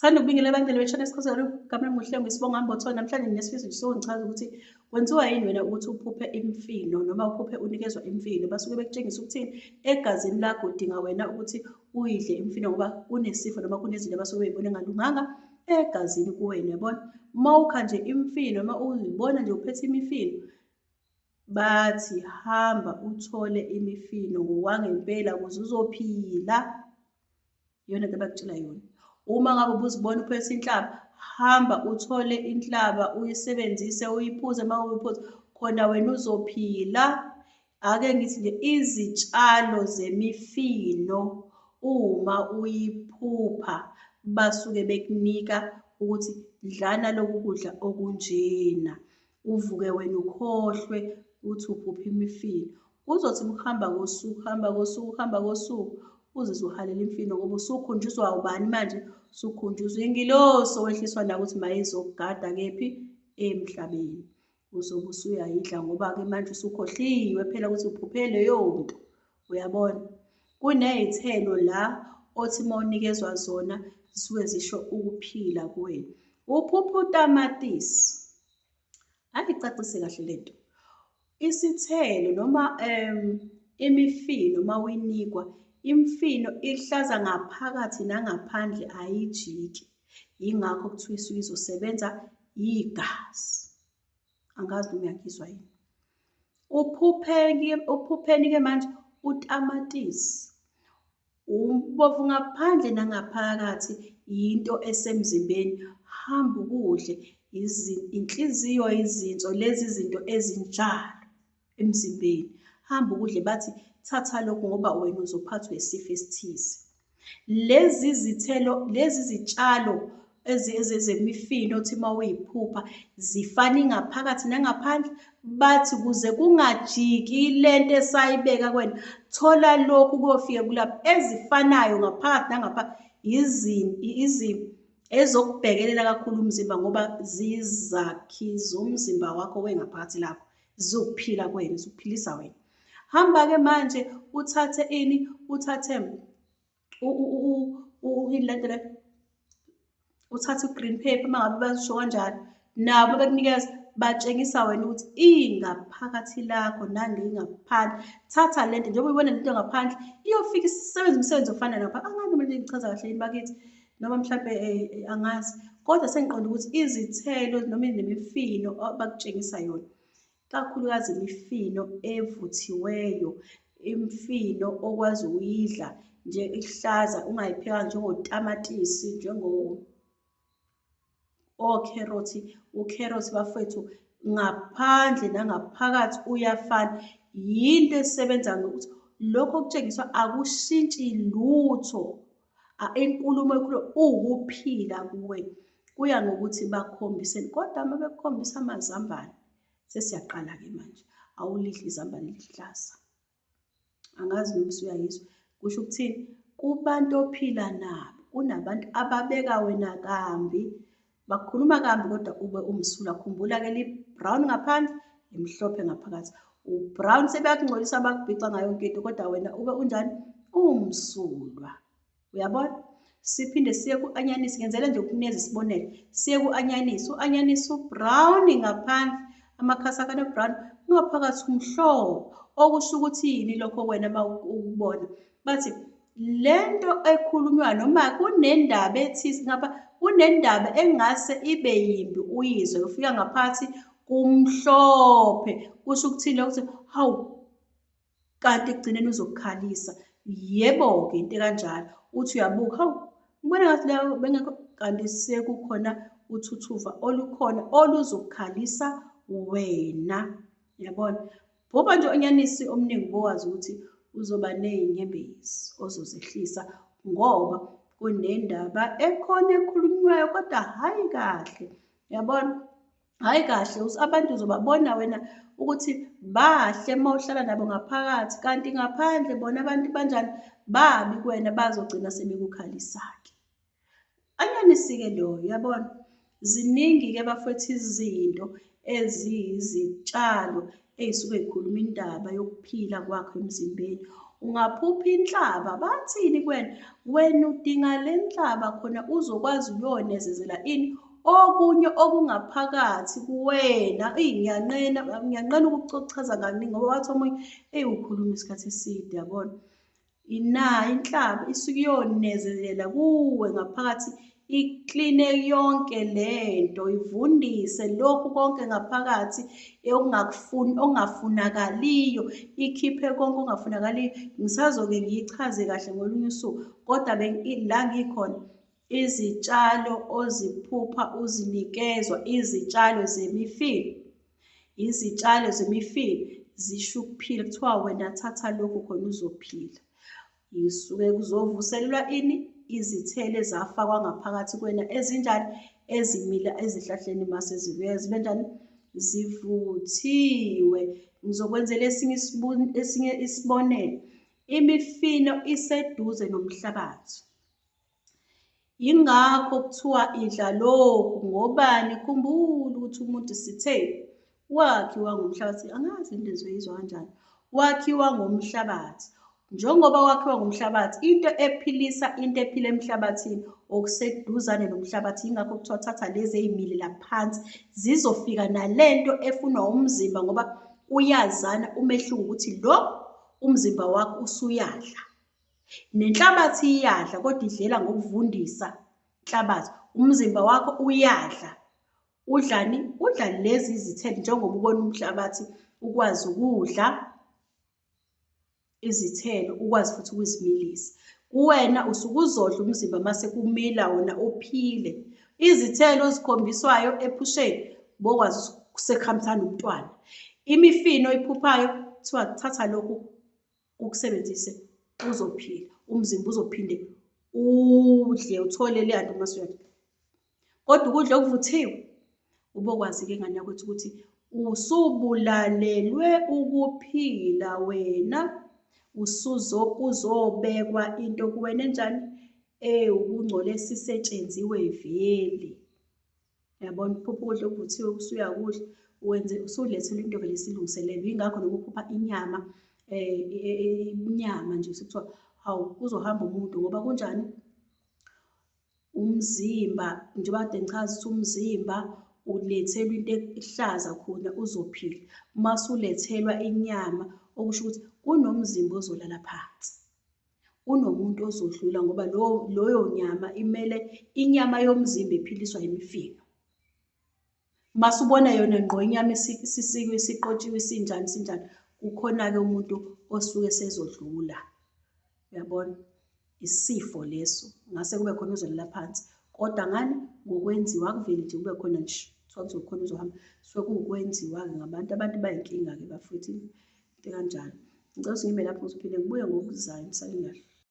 Thanda ukubingelela abangani beshana esikhosi igama lami nguHlengo isibongo Mbotho. Namhlanje nginesifiso nje sokungichaza ukuthi kwenziwa yini wena ukuthi uphuphe imfino noma uphuphe unikezwa imfino. Basuke bekutshengisa ukuthini egazini lakho udinga wena ukuthi uyidle imfino ngoba kunesifo noma kunezinto abasuke beyibona engalunganga egazini kuwena, yabona. Uma ukha nje imfino noma uyibona nje uphethe imifino, bathi hamba uthole imifino ngokwangempela ukuze uzophila. Iyona nto abakutshela yona. Uma ngabe ubuzibona uphethe inhlaba, hamba uthole inhlaba uyisebenzise uyiphuze uma uyiphuza khona wena uzophila. Ake ngithi nje izitshalo zemifino uma uyiphupha basuke bekunika ukuthi dlana lokhu kudla okunjena. Uvuke wena ukhohlwe ukuthi uphupha imifino. Kuzothi ukuhamba kosuku, kuhamba kosuku, kuhamba kosuku, uzizwe uhalela imfino ngoba usukhunjuzwa ubani manje? Usukhunjuzwa ingilosi owehliswa nayo ukuthi mayizokugada kephi? Emhlabeni. Uzobe usuyayidla ngoba-ke manje usukhohliwe phela ukuthi uphuphe leyo nto. Uyabona? Kuney'thelo la othi uma unikezwa zona zisuke zisho ukuphila kuwena. Uphupha utamatisi. Angicacise kahle lento. Isithelo noma imifino uma uyinikwa, imifino ihlaza ngaphakathi nangaphandle ayijiki. Yingakho kuthiwa isuke izosebenza igazi. Angazi noma uyangizwa yini. Uphupheni uphupheni-ke manje utamatisi. Ubovu ngaphandle nangaphakathi yinto esemzimbeni. Hamba ukudle inhliziyo, izinso lezi zinto ezinjalo emzimbeni. Hamba ukudle bathi thatha lokhu ngoba wena uzophathwa isifo esithize. Lezi zithelo, lezi zitshalo ezemifino othi uma uyiphupha zifana ingaphakathi nangaphandle, bathi kuze kungajiki lento esayibeka kuwena, thola lokhu kuyofike kulapho ezifanayo ngaphakathi nangaphandle ezokubhekelela kakhulu umzimba ngoba zizakhi zomzimba wakho wengaphakathi lakho, ziwukuphila kuwena, zikuphilisa wena. Hamba-ke manje uthathe ini, uthathe ini lento le, uthathe u-green paper uma ngabe basho kanjalo, nabo bekunikeza batshengisa wena ukuthi ingaphakathi lakho nangengaphandle. Thatha lento njengoba uyibona lento ngaphandle iyofika isebenze umsebenzi ofana napha. Angazi noma ngichaza kahle yini bakithi noma mhlampe angazi, kodwa sengiqonda ukuthi izithelo noma nemifino abakutshengisa yona kakhulukazi imifino evuthiweyo, imifino okwazi ukuyidla nje ihlaza ungayipheka njengotamatisi, njengo okherothi. Ukherothi bafowethu ngaphandle nangaphakathi uyafana. Yinto esebenza ngokuthi lokho okutshengiswa akushintshi lutho. Inkulumo ekhulu uwukuphila kuwe. Kuya ngokuthi bakhombiseni kodwa uma bekukhombisa amazambane sesiyaqala-ke manje awulidli izambane lihlaza. Angazi noma usuyayizwa. Kusho ukuthini? Kubantu ophila nabo kunabantu ababeka wena kambi, bakhuluma kambi kodwa ube umsulwa. Khumbula-ke li-brown ngaphandle, limhlophe ngaphakathi. U-brown sebeyakungcolisa bakubhica ngayo yonke into kodwa wena ube unjani? Umsulwa. Uyabona? Siphinde siye ku-anyanisi, ngenzela nje ukunikeza isibonelo. Siye ku-anyanisi, u-anyanisi u-brown ngaphandle, amakhasi akhe ano-brown, ngaphakathi umhlophe. Okusho ukuthi yini lokho wena uma ukubona? Bathi lento ekhulunywa noma kunendaba ethize ngapha, kunendaba engase ibe yimbi uyizwe, ufika ngaphathi kumhlophe. Kusho ukuthini lokho? Ukuthi hawu kanti ekugcineni uzokukhalisa. Yebo-ke into ekanjalo, uthi uyabuka, hawu ngibona ngathi la bengekho, kanti sekukhona uthuthuva olukhona oluzokukhalisa wena. Uyabona? Ngoba nje onyanisi omningi bowazi ukuthi uzoba ney'nyembezi ozozehlisa ngoba kunendaba ekhona ekhulunywayo kodwa hhayi kahle. Uyabona? Hhayi kahle abantu uzobabona wena ukuthi bahle uma uhlala nabo ngaphakathi kanti ngaphandle bona abantu banjani? Babi kuwena bazogcina sebekukhalisa-ke. Anyanisi-ke loyo, uyabona? Ziningi-ke bafowethu izinto eziyizitshalo ey'suke y'khuluma indaba yokuphila kwakho emzimbeni. Ungaphupha inhlaba, bathini kuwena? Wena udinga le nhlaba khona uzokwazi ukuyonezezela ini okunye okungaphakathi kuwena. Eyi ngiyanqena, ngiyanqena ukuchaza kaningi ngoba wathi omunye, eyi ukhuluma isikhathi eside yabona. Inayo inhlaba isuke iyonezezela kuwe ngaphakathi ikline yonke lento ivundise lokhu konke ngaphakathi okungakufuni okungafunakaliyo ikhiphe konke okungafunakaliyo. Ngisazoke ngiyichaze kahle ngolunye usuku kodwa la ngikhona izitshalo oziphupha uzinikezwa izitshalo zemifino, izitshalo zemifino zisho ukuphila kuthiwa wena thatha lokhu khona uzophila. Isuke kuzovuselelwa ini? Izithelo ezafakwa ngaphakathi kwena ezinjani? Ezimila ezihlahleni mase zibuya zibe njani? Zivuthiwe. Ngizokwenzela esinye esinye isibonelo. Imifino iseduze nomhlabathi. Yingakho kuthiwa idla lokhu ngobani? Khumbula ukuthi umuntu sithe wakhiwa ngomhlabathi. Angazi into ezoyizwa kanjani. Wakhiwa ngomhlabathi. Njengoba wakhiwa ngomhlabathi, into ephilisa into ephila emhlabathini okuseduzane nomhlabathi. Yingakho kuthiwa thatha lezi ey'milela phansi zizofika nalento efunwa umzimba ngoba kuyazana umehluko ukuthi lo umzimba wakho usuyadla. Nenhlabathi iyadla kodwa idlela ngokuvundisa inhlabathi. Umzimba wakho uyadla. Udlani? Udla lezi zithelo njengoba ubona umhlabathi ukwazi ukudla izithelo, ukwazi futhi ukuzimilisa. Kuwena usuke uzodla umzimba mase kumila wona uphile. Izithelo ozikhombiswayo ephusheni bokwazi sekuhambisana umntwana. Imifino oyiphuphayo kuthiwa thatha lokhu ukusebenzise uzophila, umzimba uzophinde udle uthole leya nto uma usuyadla. Kodwa ukudla okuvuthiwe ubokwazi-ke ngane yakwethu ukuthi usubulalelwe ukuphila wena kuzobekwa into kuwena enjani ewukungcola esisetshenziwe vele. Uyabona uphupha ukudla okuvuthiwe usuyakudla wenze usulethelwa into vele isilungiselelwe. Yingakho noma uphupha inyama inyama nje sekuthiwa hawu kuzohamba umuntu ngoba kunjani? Umzimba njengoba kade ngichaza ukuthi umzimba ulethelwa into ehlaza khona uzophila. Uma usulethelwa inyama okusho ukuthi kunomzimba ozolala phansi. Kunomuntu ozodlula ngoba loyo nyama imele inyama yomzimba iphiliswa imifino. Mase ubona yona ngqo inyama isisikiwe isiqotshiwe isinjani sinjani, kukhona-ke umuntu osuke sezodlula. Uyabona? Isifo leso. Ngase kube khona ozolala phansi. Kodwa ngani? Ngokwenziwa akuveli nje kube khona nje kuthiwa kuzokhona uzohamba. Kusuke kuwukwenziwa-ke ngabantu. Abantu bayinkinga-ke bafowethu. Into ekanjalo. Ngicela ukuthi ngime lapho ngizophinde ngibuye ngokuzayo. Nisale kahle.